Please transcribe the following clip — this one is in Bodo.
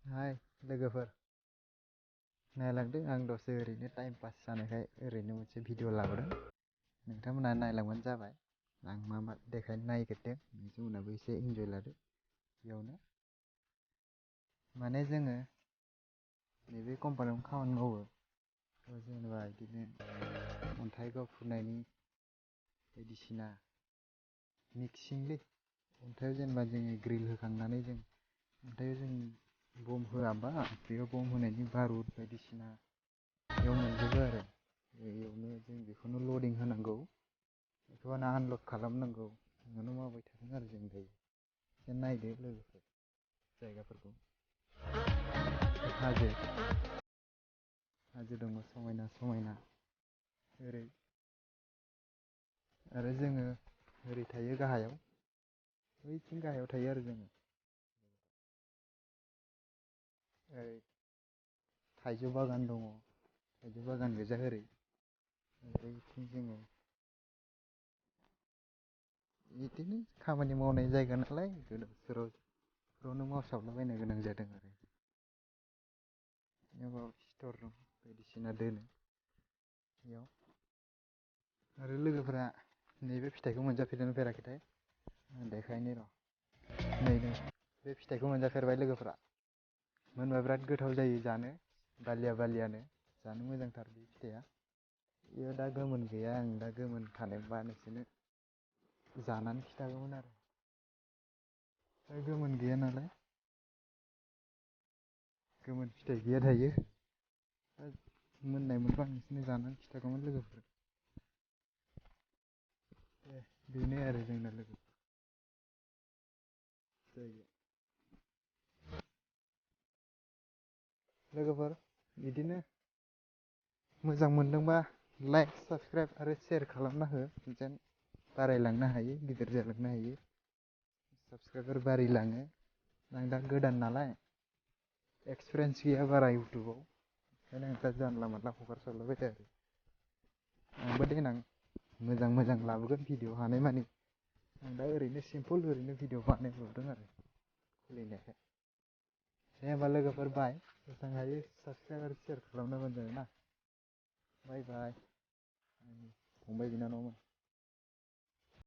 हाय लोगोफोर, नायलांदो आं दसे ओरैनो टाइम पास जानायखाय ओरैनो मोनसे भिडिअ लाबोदों। नोंथांमोना नायलांबानो जाबाय। आं मा मा देखायनो नागिरदों नोंथांमोनाबो एसे इन्जय लादो बेयावनो। माने जोङो नैबे कम्पानियावनो खामानि मावो। जेनेबा बिदिनो अन्थाइ गावफ्रुनायनि बायदिसिना मिक्सिंलै। अन्थाइआव जेनेबा जोङो ग्रिल होखांनानै जों अन्थाइआव जों बम होआ होमबा, बेयाव बम होनायनि बारुद बायदिसिना बेयाव मोनजोबो आरो बेयावनो जों बेखौनो लडिं होनांगौ, बेखौनो आनलड खालामनांगौ। बेखौनो मावबाय थादों आरो जों दायो। एसे नायदो लोगोफोर जायगाफोरखौ। हाजो हाजो दङ समायना समायना ओरै। आरो जोङो ओरै थायो गाहायाव, बैथिं गाहायाव थायो आरो जोङो। ओरै थाइजौ बागान दङ, थाइजौ बागान गोजा ओरै। ओरैथिं जोङो बिदिनो खामानि मावनाय जायगा नालाय गोदाव सोरावनो मावसावलाबायनो गोनां जादों आरो। बेयाव स्टर रुम बायदिसिना दोनो बेयाव। आरो लोगोफोरा नैबे फिथाइखौ मोनजाफेरदोंना फेराखैथाय? देखायनि र'। नै बे फिथाइखौ मोनजाफेरबाय लोगोफोरा? मोनबा बिराद गोथाव जायो जानो, बालिया बालियानो जानो मोजांथार बे फिथाइया। बेयो दा गोमोन गैया, आं दा गोमोन थानायबा नोंसोरनो जानानै खिन्थागौमोन आरो। दा गोमोन गैया नालाय, गोमोन फिथाइ गैया दायो। मोननाय मोनबा नोंसोरनो जानानै खिन्थागौमोन लोगोफोर। बेनो आरो जोंना लोगो जायगाया। लोगोफोर बिदिनो मोजां मोनदोंबा लाइक, साबसक्राइब आरो शेयार खालामना हो, जेन बारायलांनो हायो, गिदिर जालांनो हायो, साबसक्राइबार बारायलाङो। आं दा गोदान नालाय एक्सपिरियेन्स गैया बारा इउटुबाव, ओंखायनो आं दा जानला मोनला हगारसावलाबायदों आरो। आंबो देनां मोजां मोजां लाबोगोन भिडिअ हानायमानि। आं दा ओरैनो सिम्पोल ओरैनो भिडिअ बानायहरदों आरो खुलिनायखाय। दे होमबा लोगोफोर बाय। जेसेबां हायो साबसक्राइब आरो शेयार खालामना होबानो जाबाय ना। बाय बाय। फंबाय बिनानावमोन।